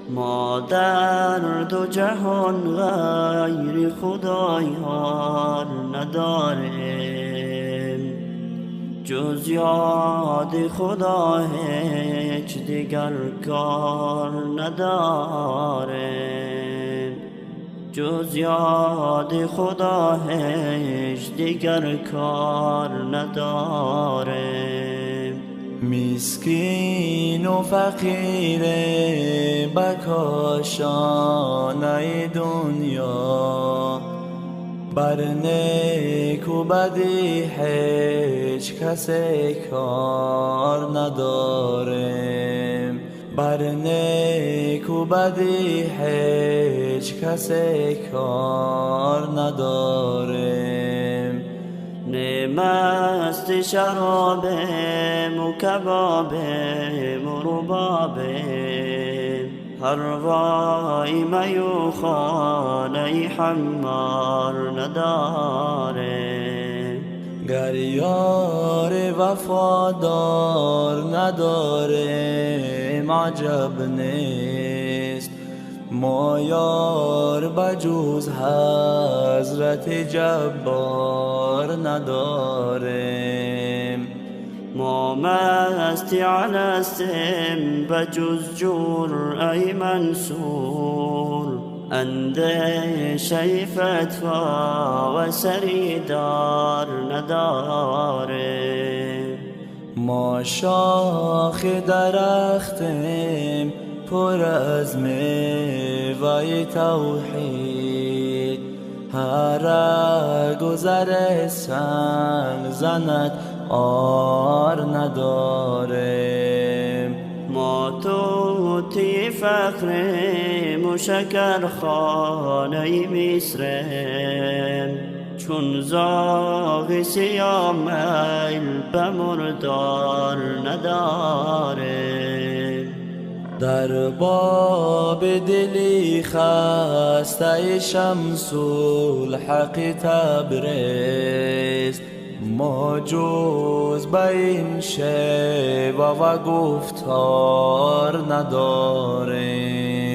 ما در دو جهان غیر خدا یار نداریم، جز یاد خدا هیچ دیگر کار نداریم، جز یاد خدا هیچ دیگر کار نداریم. مسکین و فقیر بکاشانه دنیا، بر نیک و بدی هیچ کس کار نداریم، بر نیک و بدی هیچ کس کار نداریم. نمست شرابم و کبابم و ربابم، هر وای می و خانه حمار نداریم. گر یار وفادار نداریم عجب نیست، ما یار بجز حضرت جبار نداریم. ما مست علستیم بجز جرعه منصور، اندیشه فتوا و سریدار نداریم. ما شاخ درختیم پر از میوه توحید، هر گذر سنگ زند آر نداریم. ما طوطی فقریم و شکر خانه مصریم، چون زاغ سیاه میل به مردار نداریم. در باب دلی خسته شمس الحق تبریز، ما جز به این شیوه و گفتار نداریم.